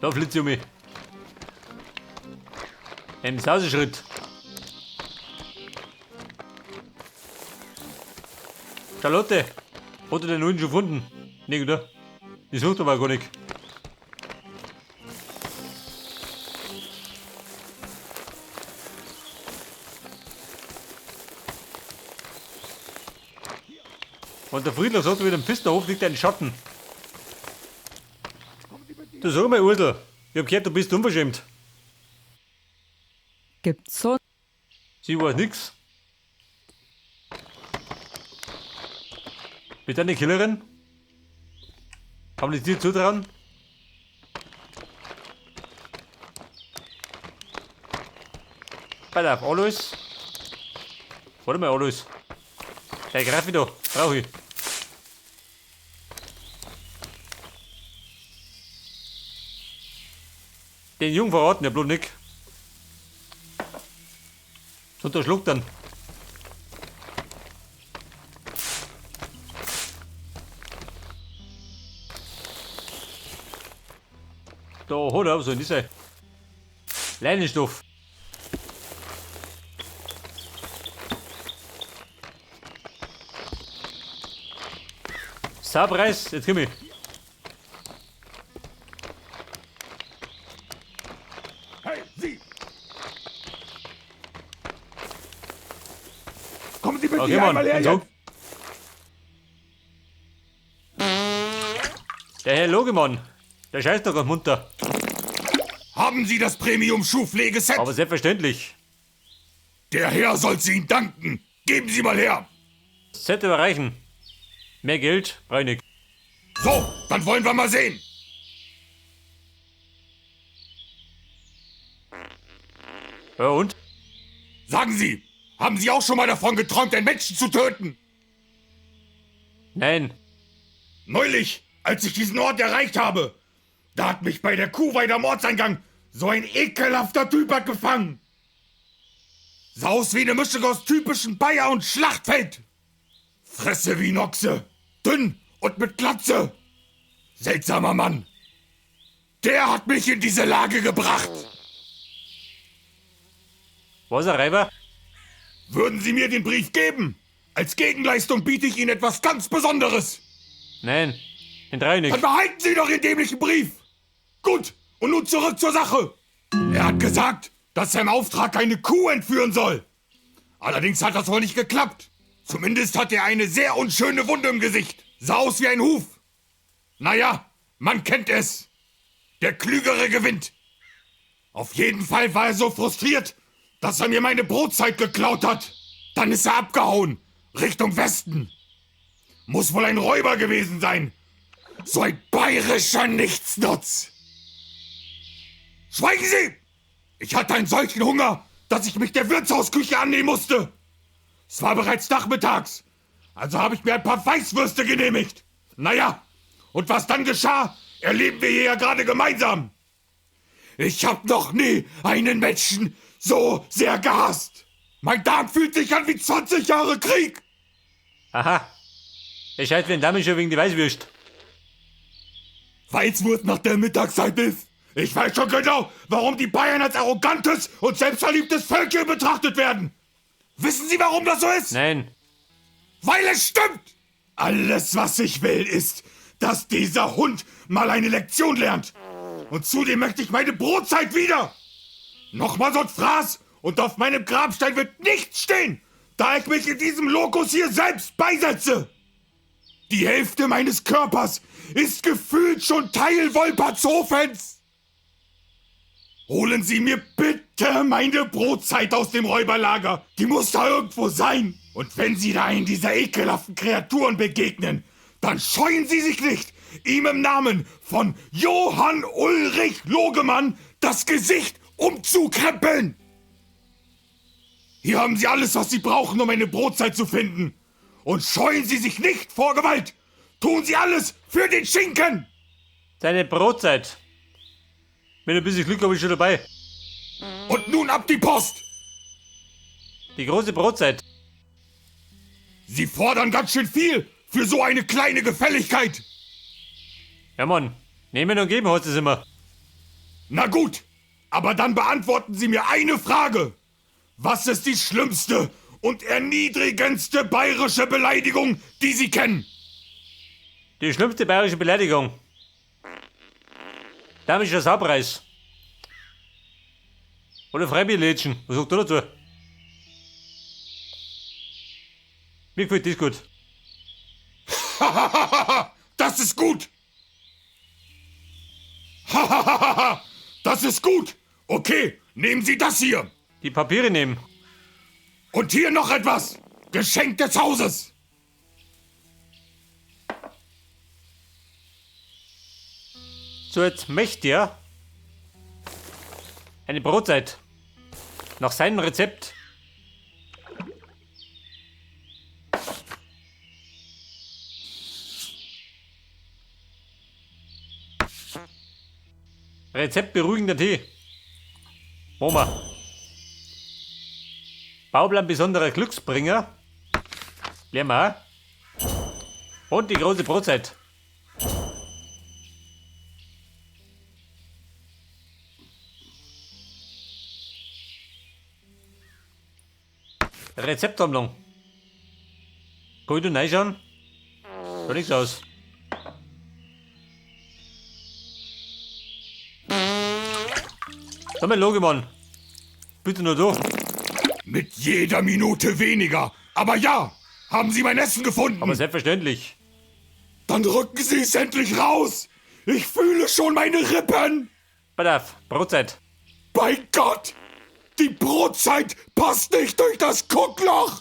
Da flitzt sie um mich. Im Sauseschritt. Charlotte, hat er den neuen schon gefunden? Nee, oder? Die sucht aber gar nicht. Und der Friedler sagt wieder im Pfisterhof liegt ein Schatten. Du sag mal, Ursel, ich hab gehört, du bist unverschämt. Gibt's so? Sie weiß nix. Bist du eine Killerin? Kann man dir zutrauen? Pass auf, Alois. Warte mal, Alois. Der Graffi da, brauch ich. Den Jungen verraten, der bloß nicht. So unterschluckt dann. Da hat er, was soll denn das sein? Leinenstoff. Sapreis, jetzt komm ich. Hey, Sie! Kommen Sie bitte Okay, hier Mann, einmal her so. jetzt! Der Herr Logemann, der scheißt doch ganz munter. Haben Sie das Premium-Schuhpflegeset? Aber selbstverständlich. Der Herr soll's Ihnen danken! Geben Sie mal her! Das Set überreichen. Mehr Geld brauch ich nicht. So, dann wollen wir mal sehen! Ja und? Sagen Sie, haben Sie auch schon mal davon geträumt, einen Menschen zu töten? Nein. Neulich, als ich diesen Ort erreicht habe, da hat mich bei der Kuhweide am Ortseingang so ein ekelhafter Typ hat gefangen. Sah aus wie eine Mischung aus typischen Bayer und Schlachtfeld. Fresse wie ein Ochse, dünn und mit Glatze. Seltsamer Mann. Der hat mich in diese Lage gebracht. Was, ein Reiber? Würden Sie mir den Brief geben? Als Gegenleistung biete ich Ihnen etwas ganz Besonderes. Nein, den trau ich Dann nicht. behalten Sie doch Ihren dämlichen Brief! Gut, und nun zurück zur Sache. Er hat gesagt, dass er im Auftrag eine Kuh entführen soll. Allerdings hat das wohl nicht geklappt. Zumindest hat er eine sehr unschöne Wunde im Gesicht. Sah aus wie ein Huf. Naja, man kennt es. Der Klügere gewinnt. Auf jeden Fall war er so frustriert, dass er mir meine Brotzeit geklaut hat. Dann ist er abgehauen. Richtung Westen. Muss wohl ein Räuber gewesen sein. So ein bayerischer Nichtsnutz! Schweigen Sie! Ich hatte einen solchen Hunger, dass ich mich der Wirtshausküche annehmen musste. Es war bereits nachmittags, also habe ich mir ein paar Weißwürste genehmigt. Naja, und was dann geschah, erleben wir hier ja gerade gemeinsam. Ich habe noch nie einen Menschen so sehr gehasst. Mein Darm fühlt sich an wie 20 Jahre Krieg. Aha. Der scheißt wie ein Dame schon wegen die Weißwürst. Weißwurst nach der Mittagszeit ist. Ich weiß schon genau, warum die Bayern als arrogantes und selbstverliebtes Völkchen betrachtet werden. Wissen Sie, warum das so ist? Nein. Weil es stimmt! Alles, was ich will, ist, dass dieser Hund mal eine Lektion lernt. Und zudem möchte ich meine Brotzeit wieder. Nochmal so ein Fraß und auf meinem Grabstein wird nichts stehen, da ich mich in diesem Lokus hier selbst beisetze. Die Hälfte meines Körpers ist gefühlt schon Teil Wolpertshofens. Holen Sie mir bitte meine Brotzeit aus dem Räuberlager. Die muss da irgendwo sein. Und wenn Sie da einen dieser ekelhaften Kreaturen begegnen, dann scheuen Sie sich nicht, ihm im Namen von Johann Ulrich Logemann das Gesicht umzukrempeln. Hier haben Sie alles, was Sie brauchen, um eine Brotzeit zu finden. Und scheuen Sie sich nicht vor Gewalt. Tun Sie alles für den Schinken. Seine Brotzeit. Mit ein bisschen Glück habe ich schon dabei. Und nun ab die Post. Die große Brotzeit. Sie fordern ganz schön viel für so eine kleine Gefälligkeit. Ja, Mann. Nehmen und geben heißt es immer. Na gut, aber dann beantworten Sie mir eine Frage. Was ist die schlimmste und erniedrigendste bayerische Beleidigung, die Sie kennen? Die schlimmste bayerische Beleidigung. Damischer Saupreis. Oder Freibierlädchen. Was sagt du dazu? Mir gefällt das gut. Das ist gut. Das ist gut. Okay, nehmen Sie das hier. Die Papiere nehmen. Und hier noch etwas. Geschenk des Hauses. So, jetzt möchte er eine Brotzeit. Nach seinem Rezept. Rezept beruhigender Tee. Mama. Bauplan besonderer Glücksbringer. Lernen wir auch. Und die große Brotzeit. Rezeptsammlung. Kann ich da reinschauen? Schaut nichts aus. Sag mal, Logemann. Bitte nur du. Mit jeder Minute weniger. Aber ja, haben Sie mein Essen gefunden? Aber selbstverständlich. Dann rücken Sie es endlich raus. Ich fühle schon meine Rippen. Pass auf, Brotzeit. Bei Gott! Die Brotzeit passt nicht durch das Guckloch!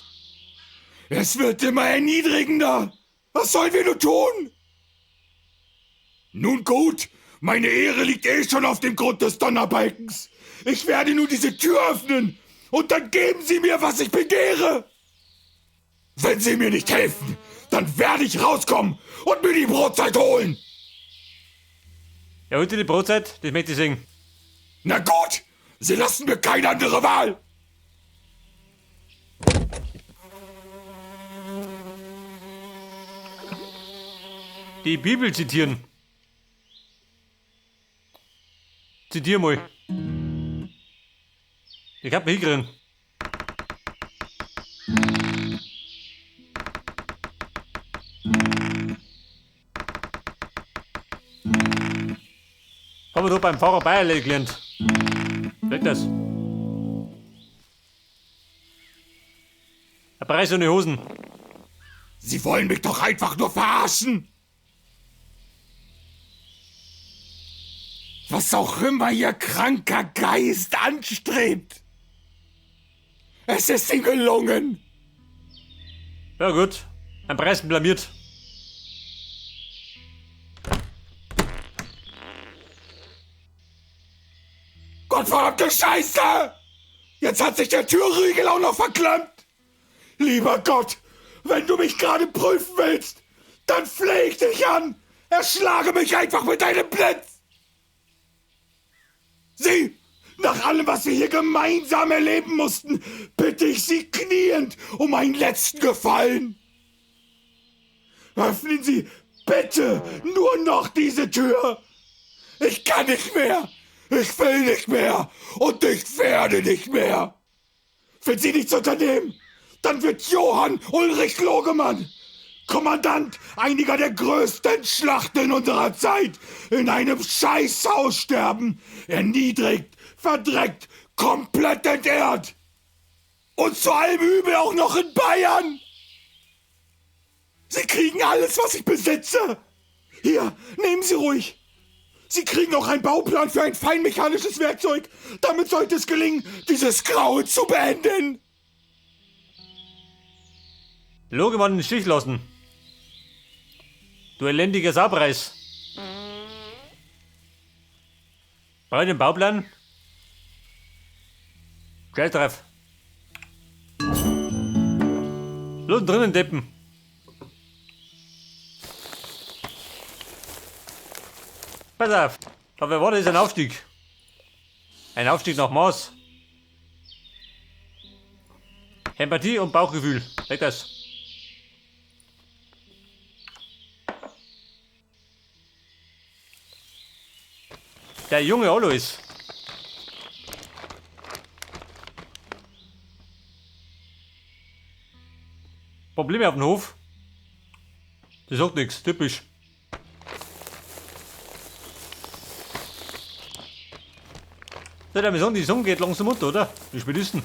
Es wird immer erniedrigender! Was sollen wir nur tun? Nun gut, meine Ehre liegt eh schon auf dem Grund des Donnerbalkens. Ich werde nun diese Tür öffnen und dann geben Sie mir, was ich begehre. Wenn Sie mir nicht helfen, dann werde ich rauskommen und mir die Brotzeit holen. Er holt dir die Brotzeit, das möchte ich sehen. Na gut, Sie lassen mir keine andere Wahl. Die Bibel zitieren. Zitier mal. Ich hab mich hingekriegt. Haben wir da beim Pfarrer Bayerle gelernt. Weg das. Ein Preis ohne Hosen. Sie wollen mich doch einfach nur verarschen. Was auch immer Ihr kranker Geist anstrebt. Es ist ihm gelungen. Ja gut, ein Preis blamiert. Gottverdammte Scheiße! Jetzt hat sich der Türriegel auch noch verklemmt. Lieber Gott, wenn du mich gerade prüfen willst, dann flehe ich dich an. Erschlage mich einfach mit deinem Blitz. Sie, nach allem, was wir hier gemeinsam erleben mussten, bitte ich Sie kniend um einen letzten Gefallen. Öffnen Sie bitte nur noch diese Tür. Ich kann nicht mehr. Ich will nicht mehr. Und ich werde nicht mehr. Wenn Sie nichts unternehmen, dann wird Johann Ulrich Logemann, Kommandant einiger der größten Schlachten unserer Zeit, in einem Scheißhaus sterben. Erniedrigt, verdreckt, komplett entehrt. Und zu allem Übel auch noch in Bayern. Sie kriegen alles, was ich besitze. Hier, nehmen Sie ruhig. Sie kriegen auch einen Bauplan für ein feinmechanisches Werkzeug. Damit sollte es gelingen, dieses Grauen zu beenden. Logemann in den Stich lassen. Du elendiger Saupreis. Brauch ich den Bauplan? Gleich drauf. Los drinnen, Deppen. Pass auf, aber war das ein Aufstieg? Ein Aufstieg nach Mars. Empathie und Bauchgefühl. Weg das. Der junge Alois. Probleme auf dem Hof? Das sagt nichts, typisch. Soll ich mal sagen, die Sonne geht langsam unter, oder? Wie spät ist denn?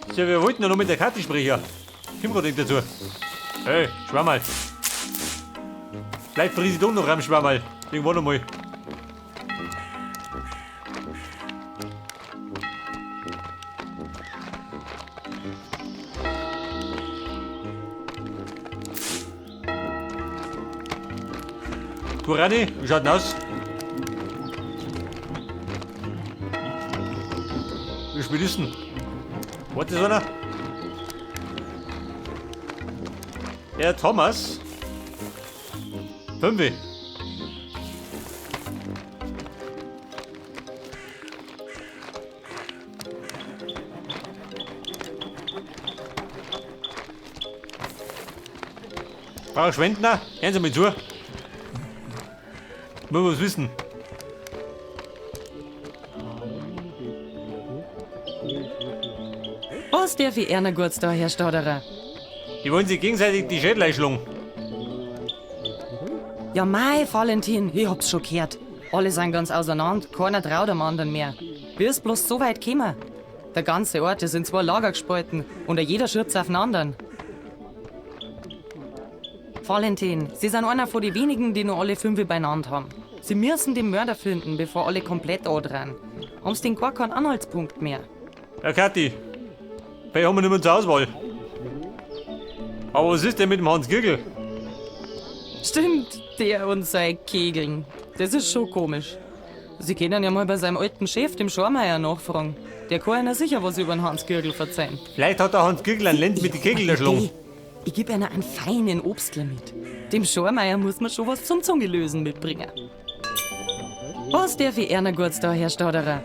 So, wir wollten ja noch mit der Kathi sprechen. Komm grad nicht dazu. Hey, Schwammerl. Vielleicht friese ich doch noch am Schwammerl. Irgendwann einmal. Du Rani, wie schaut denn aus? Wie spät ist denn? Warte, ist einer? Der Thomas. 5. Frau Schwendner, hören Sie mal zu. Müssen wir was wissen. Was darf ich einer kurz da, Herr Stauderer? Die wollen sich gegenseitig die Schädel einschlagen. Ja, mei, Valentin, ich hab's schon gehört. Alle sind ganz auseinander, keiner traut am anderen mehr. Wie ist bloß so weit gekommen? Der ganze Ort ist in zwei Lager gespalten und jeder schiebt auf den anderen. Valentin, Sie sind einer von den wenigen, die noch alle fünf beieinander haben. Sie müssen den Mörder finden, bevor alle komplett andrehen. Haben's denn gar keinen Anhaltspunkt mehr? Ja, Kathi, bei haben wir nicht mehr zur Auswahl. Aber was ist denn mit dem Hans Girgel? Stimmt, der und sein Kegeln. Das ist schon komisch. Sie können ja mal bei seinem alten Chef, dem Schormeier, nachfragen. Der kann Ihnen sicher was über den Hans Girgel verzeihen. Vielleicht hat der Hans Girgel einen Lenz mit den Kegeln erschlagen. Ich geb einer einen feinen Obstler mit. Dem Schormeier muss man schon was zum Zungelösen mitbringen. Was darf ich einer kurz da, Herr Stauderer?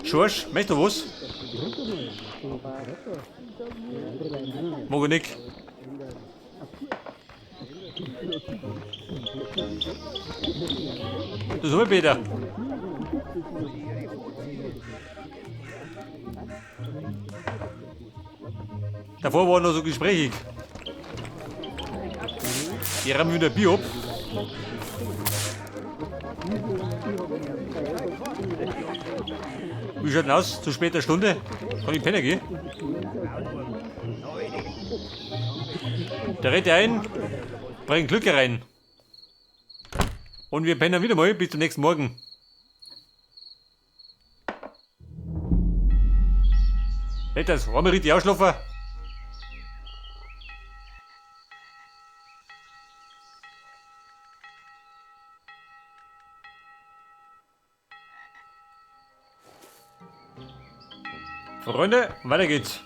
Schorsch, möchtest du was? Mag ich nicht. Das ist Peter. Davor war noch so gesprächig. Die rammen wieder Bier ab. Wie schaut denn aus? Zu später Stunde? Kann ich pennen gehen? Der redet ein, bringt Glück herein. Und wir pennen wieder mal bis zum nächsten Morgen. Das, wollen wir richtig ausschlafen? Freunde, weiter geht's.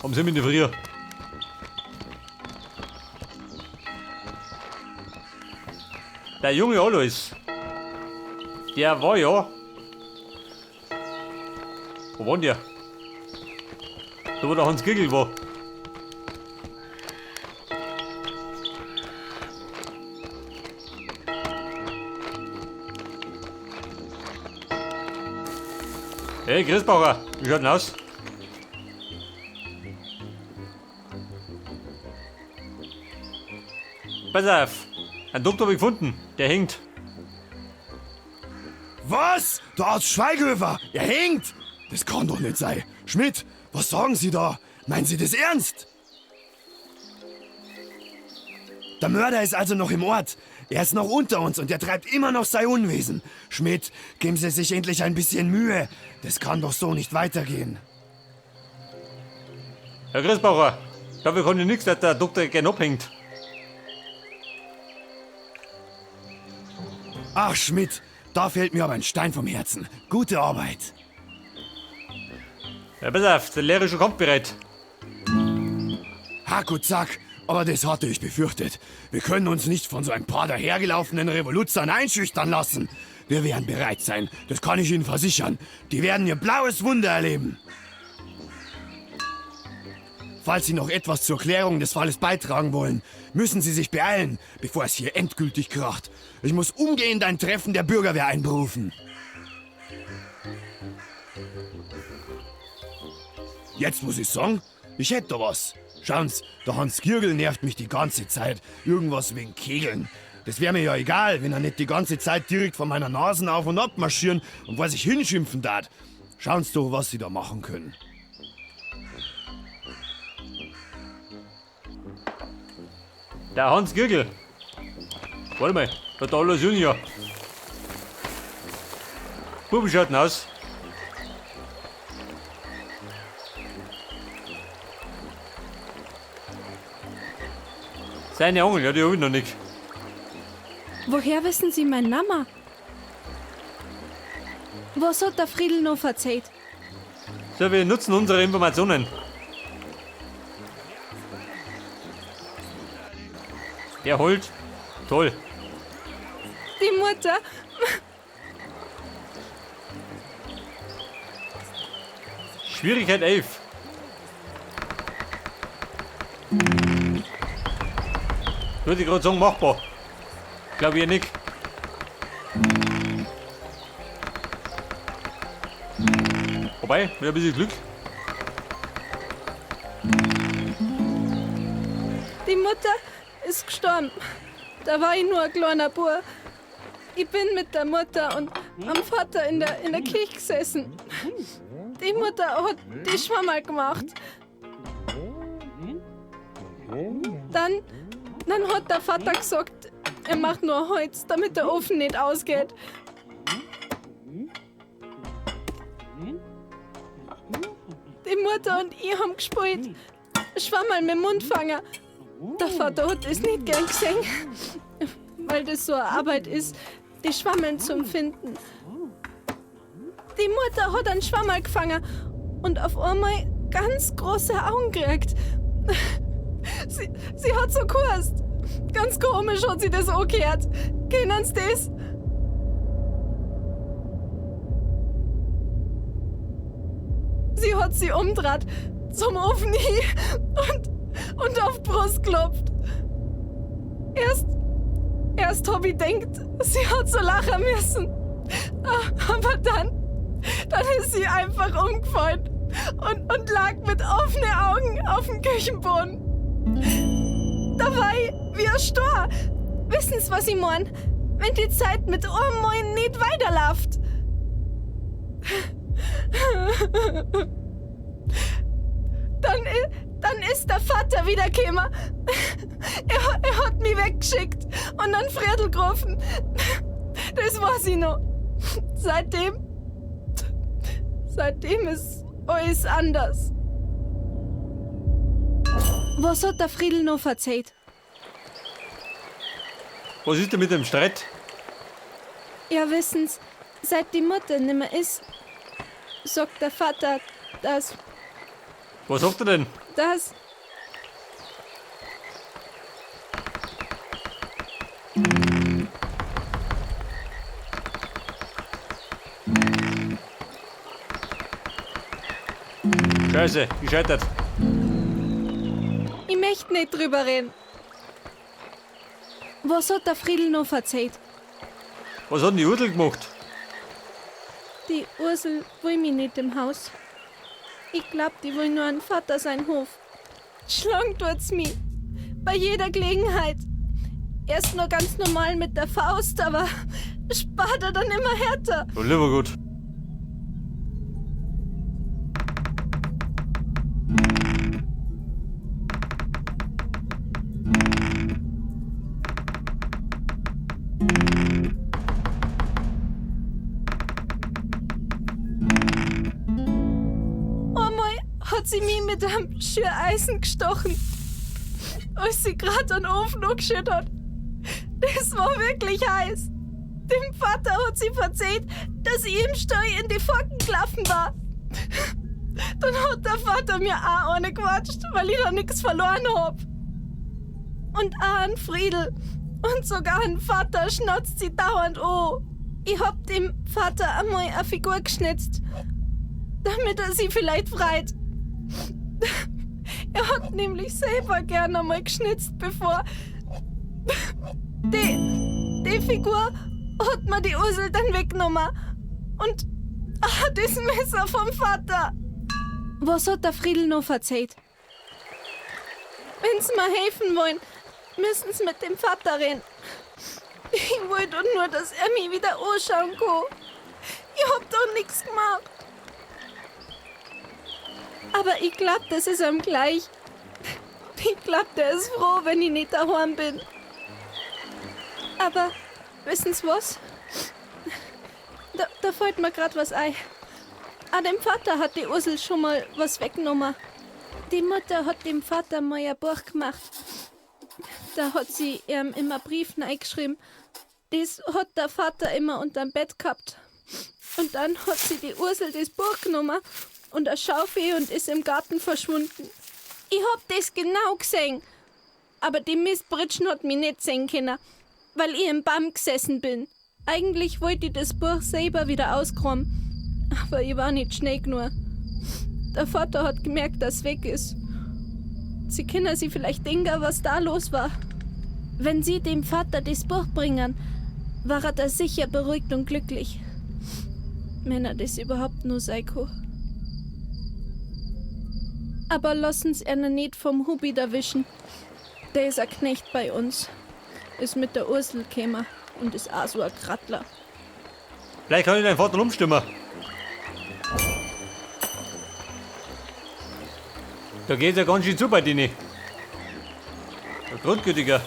Um 7 in der Früh. Der junge Alois, der war ja. Wo war denn der? Da wo der Hans Giggel war. Hey, Christbacher, wie schaut denn aus? Pass auf, einen Doktor hab ich gefunden, der hängt. Was? Der Arzt Schweighöfer, er hängt! Das kann doch nicht sein. Schmidt, was sagen Sie da? Meinen Sie das ernst? Der Mörder ist also noch im Ort. Er ist noch unter uns und er treibt immer noch sein Unwesen. Schmidt, geben Sie sich endlich ein bisschen Mühe. Das kann doch so nicht weitergehen. Herr Christbacher, dafür kann ich nichts, dass der Doktor gern abhängt. Ach, Schmidt, da fällt mir aber ein Stein vom Herzen. Gute Arbeit. Ja, pass auf, der Lehrer ist schon kampfbereit. Hack und Zack. Aber das hatte ich befürchtet. Wir können uns nicht von so ein paar dahergelaufenen Revoluzern einschüchtern lassen. Wir werden bereit sein, das kann ich Ihnen versichern. Die werden ihr blaues Wunder erleben. Falls Sie noch etwas zur Klärung des Falles beitragen wollen, müssen Sie sich beeilen, bevor es hier endgültig kracht. Ich muss umgehend ein Treffen der Bürgerwehr einberufen. Jetzt muss ich sagen, ich hätte da was. Schauen's, der Hans Giergel nervt mich die ganze Zeit. Irgendwas wegen Kegeln. Das wäre mir ja egal, wenn er nicht die ganze Zeit direkt vor meiner Nase auf und ab marschieren und was ich hinschimpfen darf. Schauen's doch, was Sie da machen können. Der Hans Gürgel. Warte mal, der Dollar Junior. Buben schaut denn aus? Seine Angel, ja, die hab ich noch nicht. Woher wissen Sie meinen Namen? Was hat der Friedel noch verzeiht? So, wir nutzen unsere Informationen. Der holt. Toll. Die Mutter. Schwierigkeit 11. Würde ich gerade sagen, machbar. Glaube ich nicht. Wobei, mit ein bisschen Glück. Die Mutter ist gestorben. Da war ich nur ein kleiner Bub. Ich bin mit der Mutter und am Vater in der Kirche gesessen. Die Mutter hat die Schwammerl gemacht. Dann hat der Vater gesagt, er macht nur Holz, damit der Ofen nicht ausgeht. Die Mutter und ich haben gespielt. Schwammerl mit dem Mundfanger. Der Vater hat das nicht gern gesehen, weil das so eine Arbeit ist, die Schwammeln zum Finden. Die Mutter hat einen Schwammerl gefangen und auf einmal ganz große Augen gekriegt. Sie hat so gehust. Ganz komisch hat sie das angehört. Kennen Sie das? Sie hat sie umgedreht, zum Ofen hin und auf die Brust geklopft. Erst hab ich gedacht, sie hat so lachen müssen. Aber dann ist sie einfach umgefallen und lag mit offenen Augen auf dem Küchenboden. Da war ich wie ein Stor. Wissen Sie, was ich mein? Wenn die Zeit mit einmal nicht weiterläuft. Dann ist der Vater wiedergekommen. Er hat mich weggeschickt und dann Friedel gerufen. Das weiß ich noch. Seitdem ist alles anders. Was hat der Friedel noch verzeiht? Was ist denn mit dem Streit? Ja, wissen's, seit die Mutter nimmer ist, sagt der Vater, dass... Was sagt er denn? Dass... Scheiße, gescheitert. Ich möchte nicht drüber reden. Was hat der Friedel noch verzeiht? Was hat denn die Ursel gemacht? Die Ursel will mich nicht im Haus. Ich glaub, die will nur an Vater sein Hof. Schlagen tut's mich. Bei jeder Gelegenheit. Erst nur ganz normal mit der Faust, aber spart er dann immer härter. Oh, lieber gut. Hat sie mich mit einem Schüreisen gestochen, als sie grad den Ofen angeschürt hat. Das war wirklich heiß. Dem Vater hat sie verzeiht, dass ich im Stall in die Forken gelaufen war. Dann hat der Vater mir auch eine gequatscht, weil ich da nix verloren hab. Und auch an Friedel. Und sogar an Vater schnauzt sie dauernd an. Ich hab dem Vater einmal eine Figur geschnitzt, damit er sie vielleicht freit. Er hat nämlich selber gern einmal geschnitzt, bevor. Die Figur hat mir die Ursel dann weggenommen. Und das Messer vom Vater. Was hat der Friedel noch verzeiht? Wenn's mir helfen wollen, müssen's mit dem Vater reden. Ich wollte doch nur, dass er mich wieder anschauen kann. Ich hab doch nix gemacht. Aber ich glaub, das ist ihm gleich. Ich glaub, der ist froh, wenn ich nicht daheim bin. Aber wissen's was? Da fällt mir grad was ein. Ah, dem Vater hat die Ursel schon mal was weggenommen. Die Mutter hat dem Vater mal ein Buch gemacht. Da hat sie ihm immer Brief reingeschrieben. Das hat der Vater immer unterm Bett gehabt. Und dann hat sie die Ursel das Buch genommen und eine Schaufel und ist im Garten verschwunden. Ich hab das genau gesehen. Aber die Mistbritschen hat mich nicht sehen können, weil ich im Baum gesessen bin. Eigentlich wollte ich das Buch selber wieder ausgraben, aber ich war nicht schnell genug. Der Vater hat gemerkt, dass es weg ist. Sie können sich vielleicht denken, was da los war. Wenn Sie dem Vater das Buch bringen, war er da sicher beruhigt und glücklich. Wenn er das überhaupt nur sein kann. Aber lassen's einer nicht vom Hubi erwischen. Der ist ein Knecht bei uns. Ist mit der Ursel gekommen und ist auch so ein Krattler. Vielleicht kann ich deinen Vater umstimmen. Da geht's ja ganz schön zu bei denen. Der Grundgütiger.